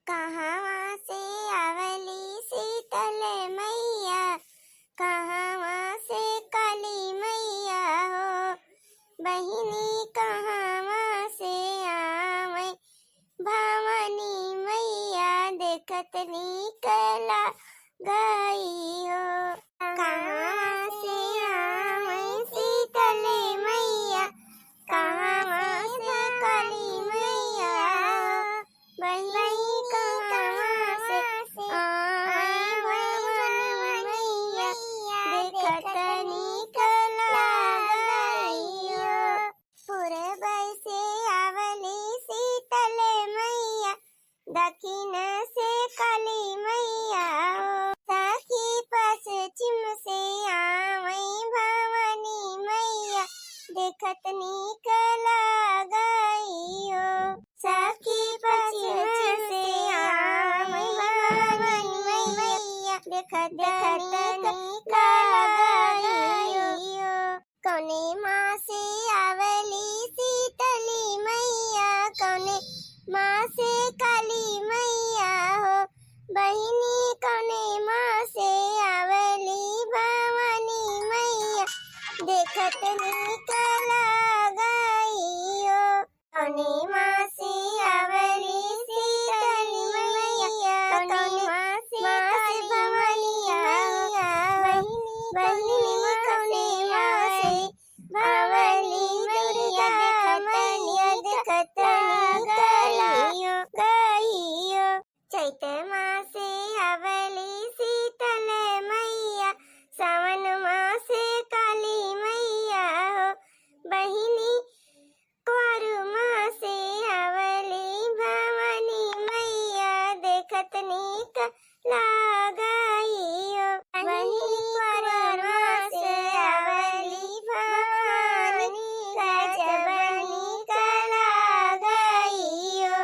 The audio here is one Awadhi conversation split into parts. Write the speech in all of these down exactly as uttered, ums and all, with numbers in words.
कहवा से आवली शीतल मैया, कहवा से काली मैया हो, बहिनी कहवा से आवै भवानी मैया, देखत नीक लागै हो। कहवा से आवै शीतल मैया, कहवा से काली मैया, बहिनी कहवा से आवै भवानी मैया, देखत नीक लागै हो। पूरब से आवली शीतल मैया, दक्षिण से काली मैया हो। सखी पश्चिम से आवै भवानी मैया, देखत नीक लागै हो। सखी पश्चिम से आवै भवानी मैया, देखत नीक लागै हो। कौने माँ से आवली शीतली मैया, कौने माँ से काली मैया हो, बहिनी कौने माँ से आवली भवानी मैया, देखत नीक लागै हो। कौने माँ से आवली शीतली मैया, कौने माँ से काली मैया, बहिनी कौने माँ से आवली दुर्गा मैया, देखत नीक लागै हो। चैत माँ से आवली शीतल मैया, सावन माँ से काली मैया हो, बहिनी कुआर माँ से आवली भवानी मैया, देखत नीक लागै हो। बहिनी कुआर माँ से आवली भवानी, गजब नीक लागै हो।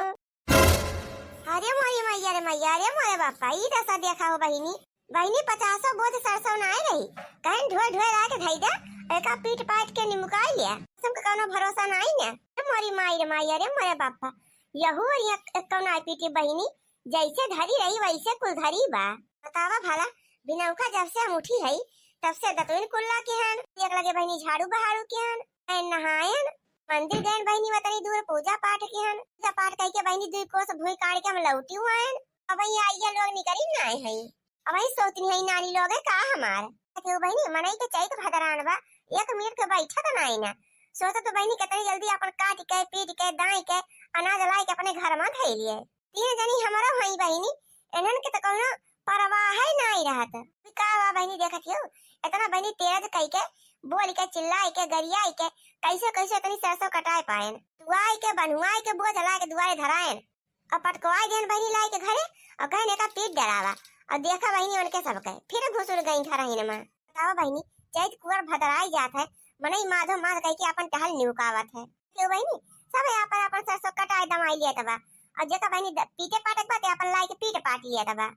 अरे मोरी मैया रे मैया, अरे मोरे बापा, ई दशा देखा हो बहिनी। बहिनी, पचासो बोझ सरसों नाय रही, कहेन ढोए ढोए लाके धई दे, एका पीट पाट के निमुकाई ले। मौसम के कौनो भरोसा नाय ने। अरे मोरी माई रे माई, अरे मोरे बापा, यहू और यहाँ कौन आई पीटी बहिनी, जैसे धरी रही वैसे कुल धरी बा। बतावा भला, बिनौका जब से हम उठी हई, तब से दतुइन कुल्ला के हन, एक लगे बहिनी झाड़ू बहारू के हन, ऐन नहायन, मंदिर गयन बहिनी वतनी दूर पूजा पाठ के हन, पूजा पाठ कइके बहिनी दुई कोस भुई काढ़ के हम लौटी हुआयन। अब यहाँ आइया लोग निकरी नाय हई, अब वही सोचनी है नानी लोग है का हमार। देखियो बहिनी, मनई के चैत भदरान बा, एक मिनट के बैठत नाय ना। सोचत तो बहिनी कितनी जल्दी अपन काट के, पीट के, दाई के, अनाज लाई के अपने घर में धई लिए। तीन जनी हमरो हई बहिनी, इन्हन के तो कौनो परवाह है नाय रहत। का बा बहिनी, देखत हियो, इतना बहिनी तेज कई के, बोल के, चिल्लाई के, गरियाई के, कैसे कैसे इतनी सरसों कटाए पाएन, दुआई के, बन्हुआई के, बोझ ला के दुआरे धराएन, और पटकवाई देन बहिनी लाई के घरे, और कहन एका पीट डरावा, और देखा बहिनी उनके सबके, फिर घुसुर गई घर ही नमा। बतावा बहिनी, चैत कुआर भदराई जात है, मनई माधो माध कह के अपन टहल निउकावत है। क्यों बहिनी, सब आपन आपन सरसों कटाई दमाई लियत बा, और जेका बहिनी द-, पीटे पाटे के बाटे, अपन लाई के पीट पाट लियत बा।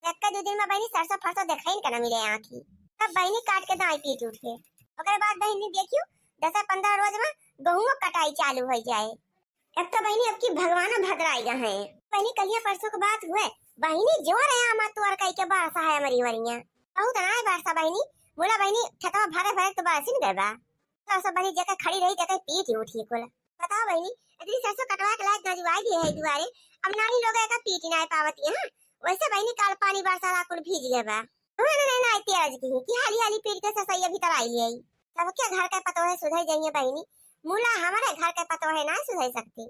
एक दू दिन में बहिनी सरसों फरसों देखाइन के न मिले आँखी, तब बहिनी काट के दाई पीट उठे। ओकरे बाद बहिनी देखियो, दस पन्द्रह रोज में गहुआ कटाई चालू हो जाए। अब तो बहिनी, अब की भगवान भद्राई गा है। बहिनी, कलिया परसों के बात हुए, बहिनी, जोर है आमा तोर कई के बरसा है हमारी वरिया। बहुत नाय बरसा बहिनी, बोला बहिनी, खेतवा भरे भरे तो बरसिन गए बा। तो सब बहिनी, जेकर खड़ी रही, तेकर पीट ही उठी कुल। बताओ बहिनी, इतनी सरसों कटवा के लायक गजुआई दिए है दुआरे, अब नानी लोग एका पीट नाय पावती है। वैसे बहिनी, काल पानी बरसा ला कुल भीज गए बा। उन्हें ना, ना, तेरज की, कि हाली हाली पीट के ससैया भीतर आई है। सबके घर के पतोहे सुधर जाइए बहिनी, मुला हमारे घर के पतोहे ना सुधर सकती।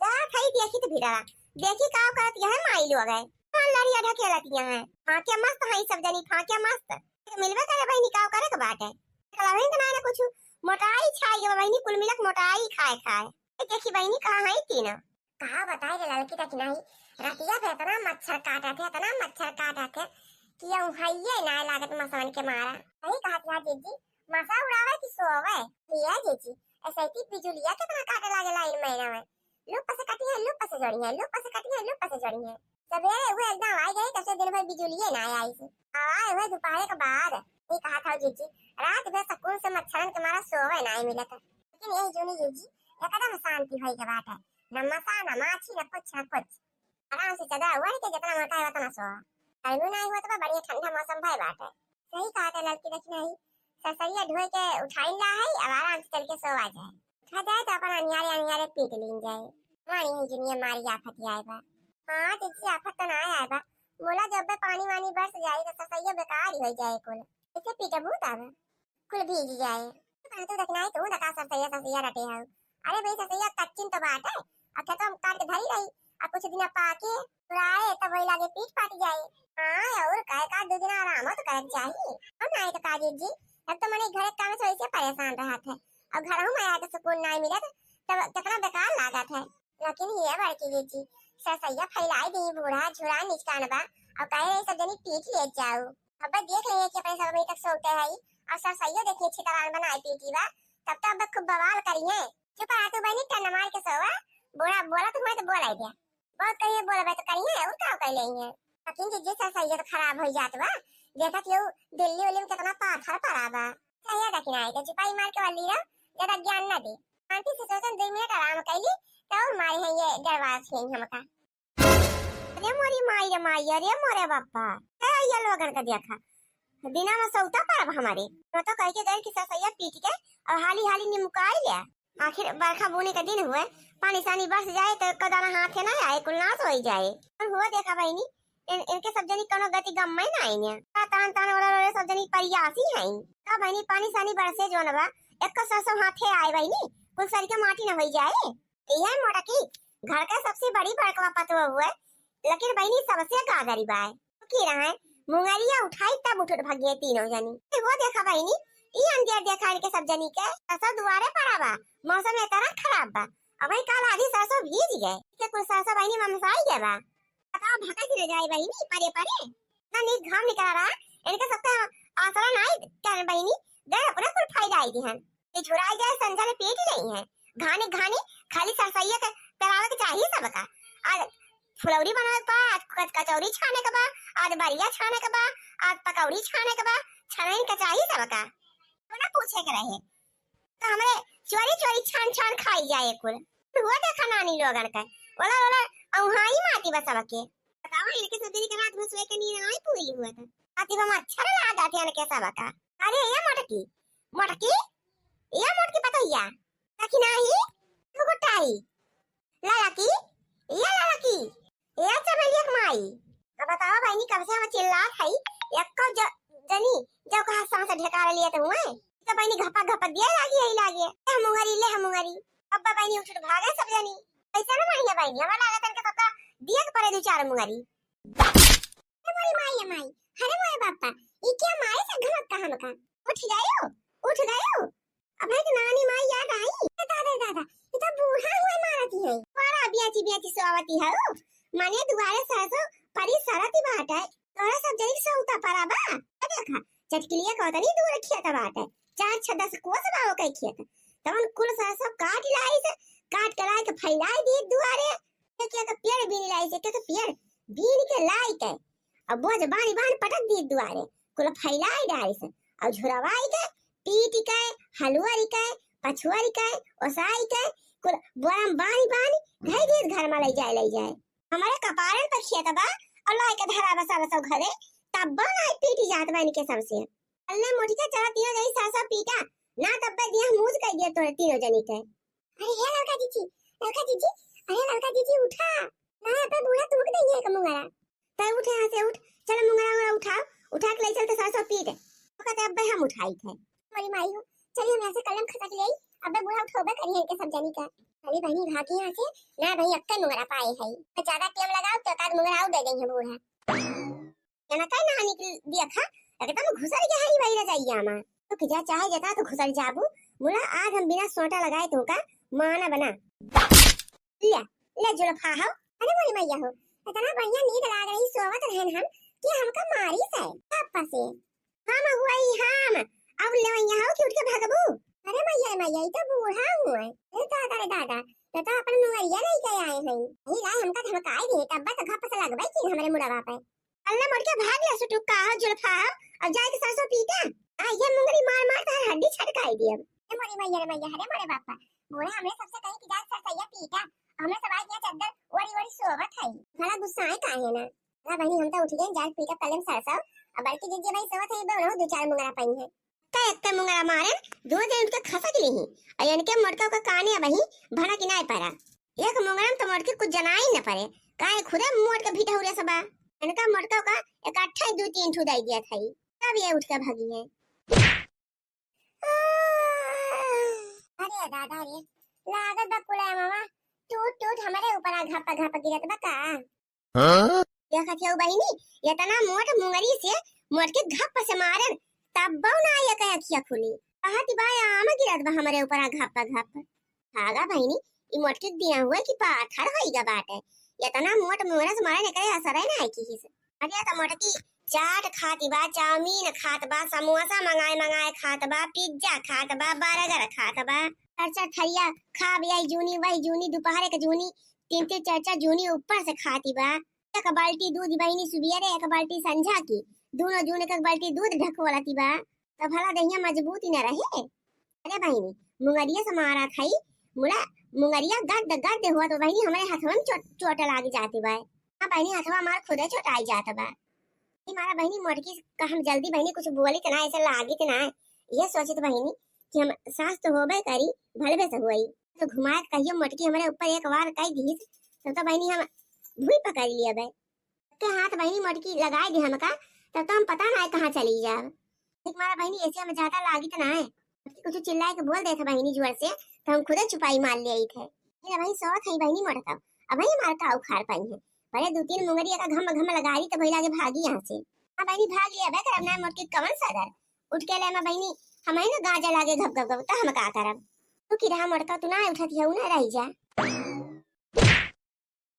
जा थई देखी तो भिड़ारा, देखी का करत यह माई लोग है। कौन लड़िया ढकेलत यह है? फांके मस्त है सब जनी, फांके मस्त। मिलबे करे बहिनी, का करे के बाटे। कलवहिन के ना, ना कुछ मोटाई छाई गवा बहिनी, कुल मिलक मोटाई खाए खाए। ए, देखी बहिनी, कहाँ है तीनों? कहा बताई रे ललकी, तक नहीं, रतिया पे इतना मच्छर काटत है, इतना मच्छर काटत है कि यहू हइये ना लागत मसवन के मारा। सही कहत है जीजी, मसा उड़ावे कि सोवे। ये जीजी, ऐसे ही बिजुलिया कितना काटे लागे लाइन महीना में। लुप से कटी है, लुप से जोड़ी है, लुप से कटी है, लुप से जोड़ी है। सवेरे हुए एकदम आई गई, तब से दिन भर बिजुलिये ना आई से। आए हुए दोपहर के बाद, ये कहा था जीजी, रात भर सुकून से मच्छरन के मारा सोवे ना मिलत। लेकिन यही जूनी जीजी, एकदम शांति होई के बात है, न मसा, न माछी, न कुछ, न कुछ। आराम से चदरा ओढ़ के जितना मन करे उतना सोवा। गर्मी नाहीं होत बा, बढ़िया ठंडा मौसम भय बाटे। सही कहत है ललकी दखिनही, सरसैया ढोए के उठाइन ला है, अब आराम से चल के सोवा जाए। उठा जाए तो अपन अनियारे अनियारे पीट लीन जाए। मारी है जुनिया मारी आफत आए बा। हाँ जिज्जी, आफत तो ना आए बा, बोला जब बे पानी वानी बरस जाए तो सरसैया बेकार ही हो जाए कुल। इसे पीटबू तब कुल भीज जाए। हाँ, तू देखना है, तू दका सरसैया, सरसैया रटे हऊ। अरे भाई, सरसैया कच्चिन तो बाटे, अब खेतवा में काट के धरी रही, अब कुछ दिन पाके तुराए, तब वही लागे पीट पाट जाए। हाँ, और का, एक आध दो दिन आराम तो करे के चाही। हम आए तो काजी जी, अब तो मने घर के काम से वैसे परेशान रहत है, अब घर में आके सुकून नहीं मिलत, तब कितना बेकार लागत है। लेकिन ये बड़की जीजी, सरसैया फैलाई दी, बूढ़ा झुरा निचकान बा, और कहे रही सब जनी पीट ले जाऊ। अब देख लेंगे कि अपने सब अभी तक सोते हैं, और सरसैया देखिए छितरान बनाए पीटी बा, तब तो अब खूब बवाल करिए। चुप रहा तू बहनी, टन मार के सोवा, बूढ़ा बोला तुम्हें तो बोला ही दिया, बहुत कहिए बोलबे तो करिए, और का कर लेंगे। लेकिन जीजी सरसैया तो खराब हो जात बा, देखा कि वो दिल्ली उल्ली में कितना पाथर पड़ा बा। सरसैया देखी ना आए, चुपाई मार के वाली रहो, ज्यादा ज्ञान ना दे। शांति से सोचन, दो मिनट आराम कैली, तो और मारी है ये डरवा छियन हमका। अरे मोरी माई रे माई, अरे मोरे बापा, ए ये लोगन का देखा, दिना में सौता परब हमारे। तो, तो कह के गए कि सरसैया पीट के और हाली हाली निमुकाई ले। आखिर बरखा बूनी का दिन हुए, पानी सानी बरस जाए तो एको दाना हाथे ना आए, कुल नाश हो जाए। और हुआ देखा बहनी, इन, इनके सब जनी कोनो गति गम में ना आईने। का तान तान वाला वाले सब जनी परियासी हैं। का बहनी पानी सानी बरसे जोन बा, एको सरसों हाथे आए बहनी, कुल सर के माटी ना हो जाए। यह मोटकी घर का सबसे बड़ी बड़कवा पतवा हुए, लेकिन बहनी सबसे गागरी बाय। की रहे, मुंगरिया उठाई तब उठ उठ भगिए तीनों जनी। ए, वो देखा बहनी, ई अंधेर देखा इनके सब जनी के, सरसों दुआरे पड़ा बा, मौसम ए तरह खराब बा। अब वही काल आधी सरसों भीज गए, के कुल सरसों बहनी ममसाई गए बा। बताओ, भका गिर जाए बहनी, परे परे। ना नीक घाम निकला रहा, इनके सबका आसरा नाई कर बहनी, गए अपना कुल फायदा आई दिहन। ये झुराई जाए, संझा ले पीट लेई है। घानी घानी खाली सरसैया के पेरावे के चाहिए सबका। आज फुलौरी बनावे के बा, आज कच-, कचौरी छाने के बा, आज बरिया छाने के बा, आज पकौड़ी छाने के बा, छनैन के चाहिए सबका। तो ना पूछे के रहे, तो हमरे चोरी चोरी छान छान खाई जाए कुल। हुआ देखा नानी लोगन के, ओला ओला औहाई माती बा सबके। बतावा, इनके सब दिन के रात में सोए के नींद नाई पूरी हुआ था। आती बा मच्छर लागत है इनके सबका। अरे ये मोटकी, मोटकी, ये मोटकी पतोहिया, देखी नाही, तू गुट्टाई, लाला की, ये लाला की, ये चमेलिया के माई। अब बतावा बहनी, कब से हम चिल्लात हई, एको ज-, जनी, जब कहा सांस ढेकार लिए तो हुए, तो बहनी घपा घपा दिए लागी, यही लागे, ले हम मुंगरी, ले हम मुंगरी। अब बहनी उठ उठ भागे सब जनी, ऐसे ना मानिए बहनी, हमारा लागत है इनके सबका दिए के पड़े दो चार मुंगरी। अरे मोरी माई, ए माई, अरे मोरे बापा, ई क्या माई से घमत का हमका? उठ गयो, उठ गयो। अब एक नानी माई याद आई। ए दादा, दादा, ई तो बूढ़ा हुए मारती है। बड़ा बियाची बियाची सोवती है। माने दुआरे सरसों परी सरती बाटे। तोरा सब जरी से उता परा बा। ए देखा, चटकिलिया को तनी दूर खेत बाटे। चार छह दस कोस बा ओके खेत। तवन कुल सरसों काट लाई से, काट के लाई के फैलाई दी दुआरे। एक एक पेड़ बीन लाई से, एक एक पेड़ बीन के लाई के, अब बोझ बानी बान पटक दी दुआरे, कुल फैलाई डारी से, और झुरवाई के, पीट के, हलुअरी के, पछुअरी के, ओसाई के, कुल बोरम बानी बानी, धई दी घर में लई जाए, लई जाए। हमारे कपारन पर खेत बा, और लाई के धरा बसा बसा घरे, तब बन आई पीटी जात बा इनके सबसे। अल्ले मोटिका चला तीनों जनी सरसों पीटा, ना तब बे दिया मूज कर दिया तोरे तीनों जनी के। अरे हे ललका जीजी, ललका जीजी, अरे ललका जीजी उठा। ना अबे बूढ़ा तुमक देंगे एक मुंगरा। तै उठ यहाँ से उठ, चल मुंगरा उंगरा उठा, उठा के ले चल तो सरसों पीट। तो कहते अबे हम उठाई थे। मोरी माई हो, चलिए हम यहाँ से कलम खसक ले आई, अबे बूढ़ा उठोबे करिए इनके सब जनी का। अरे बहनी भागी यहाँ से, ना भाई अक्का मुंगरा पाए है। ज्यादा टेम लगाओ तो एक आध मुंगरा और दे देंगे बूढ़ा। एनका नानी के देखा, एकदम घुसर गया हरी भाई रजाइया में। तो किजा चाहे जता तो घुसर जाबू, मुला आज हम बिना सोटा लगाए तो का माना बना। ले, ले जुल्फा हो। अरे मोरी मैया हो, इतना बढ़िया नींद लाग रही, सोवत रहन हम कि हमका मारी से, पापा से। हम हुई हम, अब ले मैया हो कि उठ के भगबू। अरे मैया, मैया, ई तो बूढ़ा हुए। अरे दादा रे दादा, तो, तो अपन मुंगरिया लेके आए हैं। यही राय हमका धमकाई दे, तब बस घप से लगबे की हमरे मुड़वा पे। अल्लाह मोड़ के भाग ले सुटुक्का हो जुल्फा हो, अब जाए के सरसों पीटा। आ ये मुंगरी मार मार तार हड्डी छटकाई दियब। ए मोरी मैया रे मैया, अरे मोरे बापा, बूढ़ा हमरे सबसे कहीं कि जाए सरसैया पीटा, हमरे सब आइ के चद्दर ओढ़ी ओढ़ी सोवत हई। भला गुस्साए काहे ना? भला बहिनी, हम तो उठ गए, जाके पीटब कलेम सरसों। अब बड़की जिज्जी भाई सोवत हई, बे उन्हों दो चार मुंगरा पइहैं। का एक मुंगरा मारे, दोनों जन उठ के खसक लीही। अउर इनके मोटका का काने अबहीं भनक नाहीं परा। एक मुंगरा में तो मोटकी कुछ जनाई न परे, काहे खुदे मोट के भिठौरे सबा। इनका मोटका का इकट्ठा ही दो तीन ठू दइ दिया था, तब ये उठ के भगिहैं। अरे दादा रे, लागत बा कुला मामा टूट टूट हमरे ऊपर आ घप घप गिरत बा का? हाँ? देखत हऊ बहिनी, इतना मोट मुंगरी से मोटकी घप से मारन, तब्बो ना ये कहे अखिया खुली। कहत बा आम गिरत बा हमरे ऊपर आ घप घप। भागा बहिनी, ई मोटकी दिया हुए कि पाथर होइगा बाटे। इतना मोट मुंगरा से मारन, एकरे असर है ना है किसी से। अरे तो मोटकी चाट खाती बा, चाउमीन खात बा, समोसा मंगाए मंगाए खात बा, पिज्जा खात बा, बर्गर खात बा। चार चार थरिया खाब, यही जूनी वही जूनी, दोपहर के जूनी, तीन तीन चार चार जूनी ऊपर से खाती बा। एक बाल्टी दूध बहिनी सुबियरे, एक बाल्टी संझा की, दोनों जून एक एक बाल्टी दूध ढकोलती बा। तो भला देहिया मजबूत ही न रहे। अरे बहिनी, मुंगरिया से मारा खाई, मुला मुंगरिया गद गद होत बा बहिनी, हमरे हथवा में चोट, चोट लाग जाती बा। हाँ बहिनी, हथवा हमार खुदे चोटाई जात बा। ई मारा बहिनी मोटकी का हम जल्दी बहिनी कुछ बोली त ना, ऐसे लागी त ना। ये सोचित बहिनी कि हम सास तो होबे करी, भलबे से होई। तो घुमाए के कहियो मोटकी हमरे ऊपर एक बार कह दीस, तब तो बहिनी हम भूई पकड़ लिया बे। के हाथ बहिनी मोटकी लगाए दे हमका, तब तो हम पता ना है कहाँ चली जाब। एक मारा बहिनी ऐसे हम ज्यादा लागी त ना है। मोटकी कुछ चिल्लाए के बोल देत बहिनी जोर से, तो हम खुदे चुपाई मार ले आई थे। ये बहिनी सोवत है बहिनी मोटका, अब ही मार का उखाड़ पाई है। भले दो तीन मुंगरी का घम घम लगा ली तो भई लागे भागी यहाँ से। हाँ बहिनी भाग लिया बे, करब ना मोटकी कवन सदर। उठ के ले मा बहिनी, हम ही ना गाजा लागे घप घप घप, तो हम का करब? तू की रहा मोटका, तू ना उठत है, ना रह जा।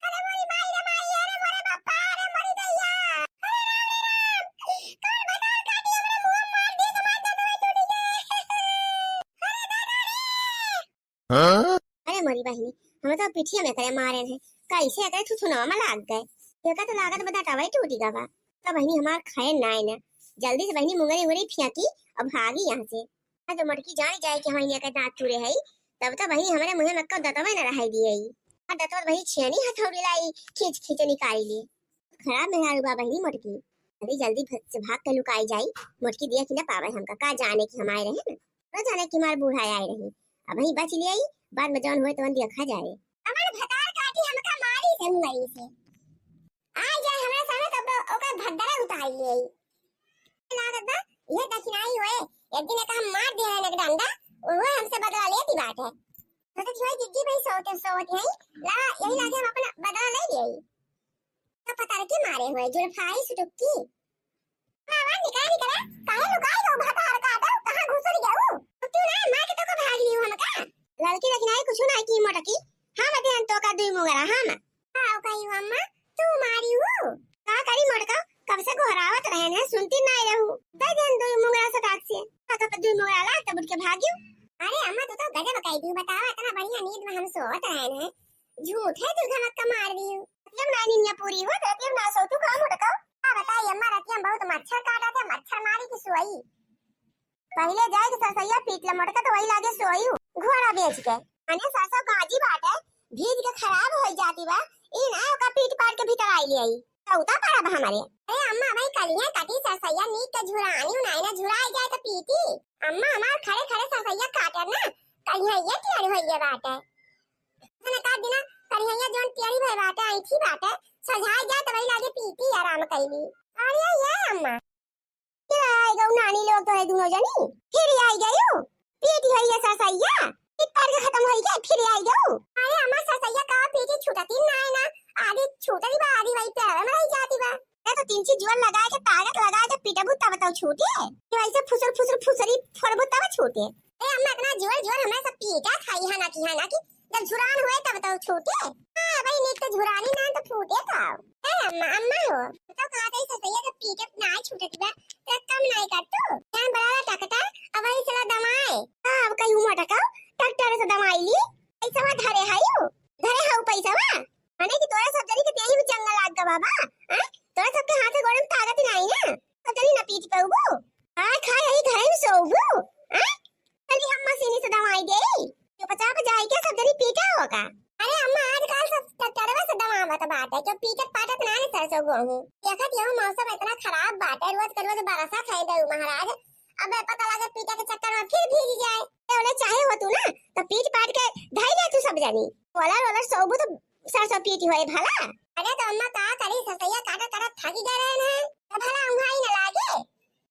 अरे मोरी माई रे माई, अरे मोरे बापा, अरे मोरी दैया, अरे राम रे राम, कौन भतार काटी हमरे मुंह मार दी, तो मार दे, तो टूटी के। अरे दादा रे। हाँ? अरे मोरी बहिनी, हम तो पिठिया में करे मारे हैं, कैसे एकरे थुथुनवा में लाग गए। देखा तो लागत बा डटवा ही टूटी गवा। तो बहिनी हमार खाए ना है ना, जल्दी से बहिनी मुंगरी उंगरी फेंकी और भागी यहाँ से। हाँ, तो मोटकी जान जाए कि हम इन्हें के दांत टूरे है, तब तो बहिनी हमरे मुंह में को दतवा न रहाई दिए ही। और दतवा बहिनी छेनी हथौड़ी लाई, खींच खींच निकाली ली। खराब मेहरारू बा बहिनी मोटकी। अरे जल्दी भ-, से भाग के लुकाई जाई, मोटकी दिया कि ना पावे हमका, का जाने कि हम आए रहे ना, ना जाने कि हमार बूढ़ा आए रही। अब ही बच लिया ही, बाद में जौन होए तवन देखा जाए। हमार भतार काटी हमका मारी से मुंगरी से। आ जाए हमरा सामने तब ओकर भद्दरा उतार लिया ही। लागत बा, ये दखिनाई होए, एक दिन एका हम मार दिया है एक डंडा, ओहो हमसे बदला लेती बाटे। सोचत होए जिज्जी भाई सोते सोवत है, ला यही लागे हम अपना बदला ले लिया। तो पता के मारे होए, जुल्फाई सुटुक्की। बाबा निकला निकला, काहे लुकाई गो भतार काटा, कहाँ घुसुर गयो? तू ना मार के तो को भाग लियो हमका। लड़की दखिनाई कुछ ना की मोटकी, हम अध्ययन तो का दुई मुंगरा हम। हाँ, कही अम्मा, तू मारी हूँ। का करी मोटका, कब से गोहरावत रहन है, सुनती नाई रहू। दे देन दुई मुंगरा सटाक से। का कब दुई मुंगरा ला, तब उठ के भागियो। अरे अम्मा, तू तो गजब कह दी, बतावा, इतना बढ़िया नींद में हम सोवत रहन है, झूठ है, तू धमक्का मार दी। रतिया में ना नींदिया पूरी हो, रतिया में ना सो, तू का मोटका? का बताई अम्मा, रतिया में बहुत मच्छर काटा थे, मच्छर मारी की सोई। पहिले जाए के सरसैया पीट ले मोटका, तो वही लागे सोई हूँ, घोड़ा बेच के। अने सरसों गाजी बाटे, भीज के खराब होई जाती बा, ई ना ओका पीट पाट के भीतर आई ले आई। सौता पड़ा बा हमारे। अरे अम्मा, भाई कलिया कटी सरसैया नीक के झुरानी उनाई ना, झुराई जाए तो पीटी। अम्मा, हमार खड़े खड़े सरसैया काटे ना, कलिया ये टेढ़ होई गए बाटे। तने का दिना कलिया जौन टेढ़ी भई बाटे, ऐठी बाटे, सझाई जाए तो वही लागे पीटी आराम कैली। अरे ये अम्मा, फिर आई गऊ नानी लोग तोरे दुनो जनी, फिर आई गयू। पीटी होई है सरसैया, पीट पाट के खत्म होई गए, फिर आई गऊ। अरे अम्मा, सरसैया का पीटी छूटती ना है ना, आधी छूटती बा, आधी वही पेड़वे में रह जाती बा। ये तो तीन चीज जोर लगाए के, ताकत लगाए के पीटबू तब तो छूटे, कि वैसे फुसुर फुसुर फुसरी फोड़बू तब छूटे। ए अम्मा, इतना जोर जोर हमें सब पीटा खाई है ना कि, है ना कि जब झुरान हुए तब तो छूटे। हाँ भाई, नीक तो झुरानी ना तो फूटे का। ए अम्मा, अम्मा हो, तो कहा था सरसैया जब पीटे ना छूटत बा, तो कम नहीं कर तू। जान बड़ा टकटा, अब वही चला दमाए। हाँ, अब कहीं हुआ टका, ट्रैक्टर से दमाई ली। पैसा धरे हायू, धरे हाउ पैसा। माने कि तोरा सब जनी के तेही में जंगल लाग गवा बा, हैं? तोरा सबके हाथे गोड़े में ताकत नहीं है, सब जनी न पीट पउबू। आय खाए यही घरे में सोउबू, हैं? चली हम मशीनी से दवाई देई। चुपचाप जाई के सब जनी पीटा होगा। अरे अम्मा, आज कहूँ। देखत यहू मौसम इतना खराब बाटे, रोज के रोज बरसत है दऊ महाराज। अब पता लगे पीटे के चक्कर में फिर भीग जाए। तो बोले चाहे हो तू ना, तो पीट पाट के धई दे तू सब जनी। ओलर ओलर सोबू तो सरसों पीटी होए भला। अरे तो अम्मा का करी, सरसैया काटत काटत थकी गए रहे हैं। तो भला उहाँ ही न लागे।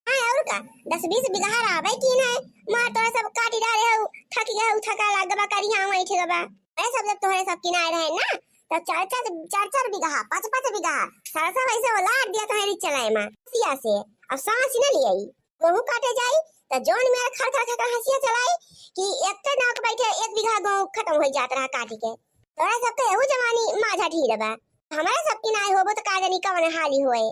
हाँ, और का? दस बीस बीघा रहबे की नहीं, मार तोरा सब काटी डाले हो, थक गए हो, थका लाग बा, करी हाँ वही ठीक बा। अरे सब जब तोहरे सब किनारे रहे ना, तो चार चार, चार चार बीघा, पाँच पाँच बीघा सरसों वैसे उलाट दिया तोहरे चलाए मा, हसिया से, अब सांस न लियाई। गेहूं काटे जाई, तो जौन मेरा खर खर खर हसिया चलाई कि एक नाव के बैठे एक बीघा गेहूं खत्म हो जात रहा काटी के। तोरा सबके एहू जवानी माझा ढील बा। हमारे सब की नाई होबो तो का जानी कवन हाली होए।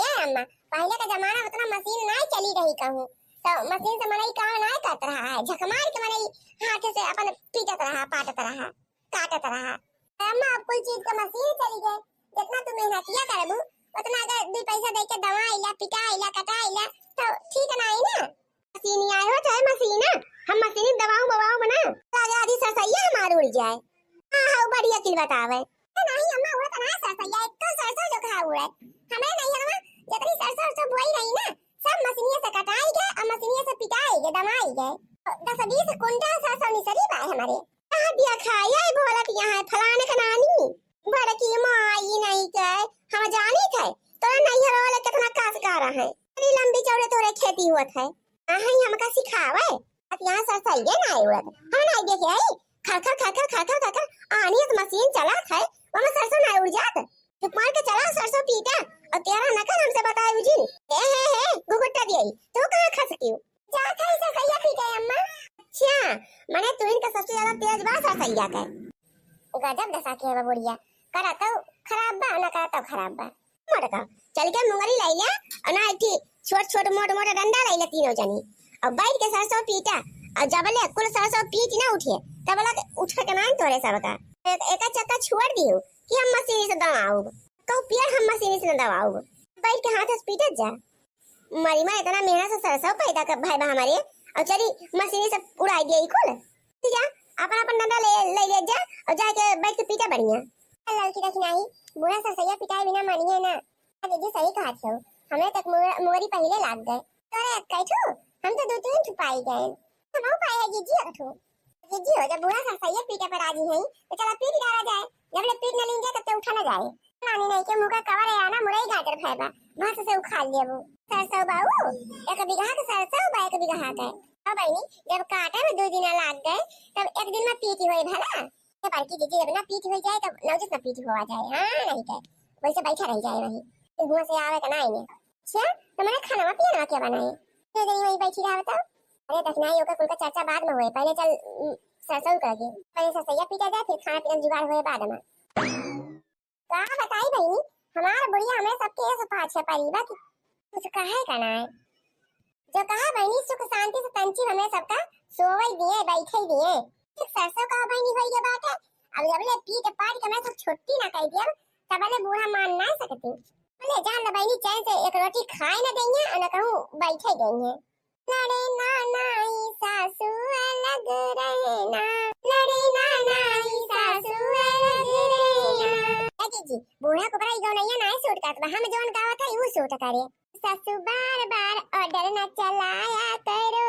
ए अम्मा, पहले का जमाना उतना मशीन नाई चली रही कहूँ, तो मशीन से मनई काम नाई करत रहा है, झक मार के मनई हाथे से अपन पीटत रहा, पाटत रहा, काटत रहा। अम्मा, अब कुल चीज के मशीन चली गए, जितना तू मेहनतिया करबू, उतना अगर दू पैसा दे के दवाई ला, पिटाई ला, कटाई ला, तो ठीक नाई ना। मशीनी आए हो चाहे मशीना, हम मशीनी दबाऊ बबाऊ बना, लगे आधी सरसैया हमार उड़ जाए। हाँ, हाँ, बड़ी अकिल बतावे। ए, नहीं अम्मा, उड़त ना सरसैया, एक तो सरसों जो खा उड़त। हमारे नैहरवा जितनी सरसों, सरसों बोई रही ना, सब मशीनिया से कटाई के और मशीनिया से पिटाई के, दमाई के। दस बीस कुंटल सरसों निसरी बा हमारे। कह दिया खाया है बोलत यहाँ है फलाने का नानी। बड़की माई नहीं के, हम जानी थे, तोरा नैहर वाले कितना कास का रहे। इतनी लंबी चौड़े तोरे खेती हुआ थे। कहाँ ही हमका सिखावे? अब यहाँ सरसैया ना उड़त। हम नहीं देखे आई। खर खर खर खर खर खर खर खर। आनी तो मशीन चला थे, वहाँ सरसों ना उड़ जात। चुप मार के चला सरसों पीटा। और तेरा नकल हमसे बताए उजिन। ए हे हे, घुघुट्टा दिए। तू कहाँ खस क्यों? जात है सरसैया पीटे अम्मा। अच्छा, मने तू इनका सबसे ज्यादा तेज बा सरसैया के। गजब दशा के बा बुढ़िया, करा तो खराब बा, ना करा तो खराब बा। मोटका, चल के मुंगरी लाई ले, और ना एक ठी छोट छोट मोट मोट डंडा लाई ले तीनों जनी, और बैठ के सरसों पीटा, और जबले कुल सरसों पीट ना उठे, तबले उठ के ना तोरे सबका एक, एक चक्का छोड़ दियो कि हम मशीन से दबाऊब, कहू पेड़ हम मशीन से न दबाऊब, बैठ के हाथ से पीटत जा। मरी माँ, इतना मेहनत से सरसों पैदा कर भाई बा हमारे, और चली मशीनी से उड़ाई दिया ई कुल। ठीक है, अपन अपन डंडा ले, ले ले जा और जाके बैठ के पीटा बढ़िया। ललकी देखी नाही, बूढ़ा सरसैया पिटाए बिना मानिए ना। हाँ जीजी, सही कहत हो, हमरे तक मुर-, मुरई पहिले लाग गए। तोरे एक ठो, हम तो दो तीन ठो पाई गए। हम पाए है जीजी एक ठो। जीजी हो, जब बूढ़ा सरसैया पीटे पर राजी है, तो चला पीट डाला जाए। जब ले पीट न लीन जाए, तब तक उठा न जाए। नानी नहीं के मुँह का कवर है ना, मुरई गाजर भय बा, भस से उखाड़ लेबू। सरसों बाऊ, एक बीघा के सरसों बा, एक बीघा के। अब बहनी, जब काटे में दो दिन लाग गए, तब एक दिन में पीटी होई भला। ये बड़की जीजी, जब ना पीटी हो जाए, तब नौजिस ना पीटी हुआ जाए। हाँ, नहीं के, वैसे बैठा रह जाए वहीं। धुआं से आवे का ना आइए। अच्छा, तो मैंने खाना पिया ना क्या बनाए? तो जरी वहीं बैठी रहा बताओ। अरे दखनाई ओकर कुल का चर्चा बाद में हुए, पहले चल, उम, सरसों कर दे, पहले सरसैया पीटा जाए, फिर खाना पीना जुगाड़ हुए बाद में। का बताई बहिनी, हमार बुढ़िया हमरे सबके ऐसे पाछे पड़ी बा कि कुछ कहे का ना है। जो कहा बहिनी सुख शांति से तंची हमरे सबका सोवई दिए, बैठे दिए। ठीक सरसों का बहिनी होई के बाटे, अब जब ले पीट पाट के हमरे सब छुट्टी ना कर दिया, तब ले बूढ़ा मान ना सकती। बोले जान ले बहिनी चैन से एक रोटी खाए ना देंगे और ना कहूँ बैठे देंगे। लड़े ना नाई सासू अलग रहे ना, लड़े ना नाई सासू अलग रहे ना। ए जीजी, बूढ़ा को बड़ा ई गौनैया नाई सूट करत बा, हम जौन गावत है, ऊ सूट करे। सासू बार बार ऑर्डर ना चलाया करो।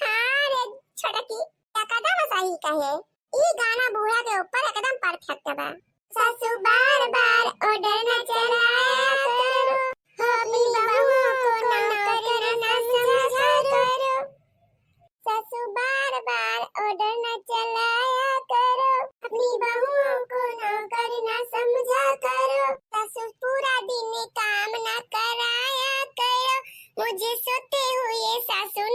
हाँ रे छोटकी, एकदम सही कहे। ई गाना बूढ़ा के ऊपर एकदम परफेक्ट बा। सासू बार बार ऑर्डर न चलाया करो, अपनी बहुओं को नौकर न समझा करो। सासू बार बार ऑर्डर न चलाया करो, अपनी बहुओं को नौकर न समझा करो। सासू पूरा दिन काम न कराया करो, मुझे सोते हुए सासू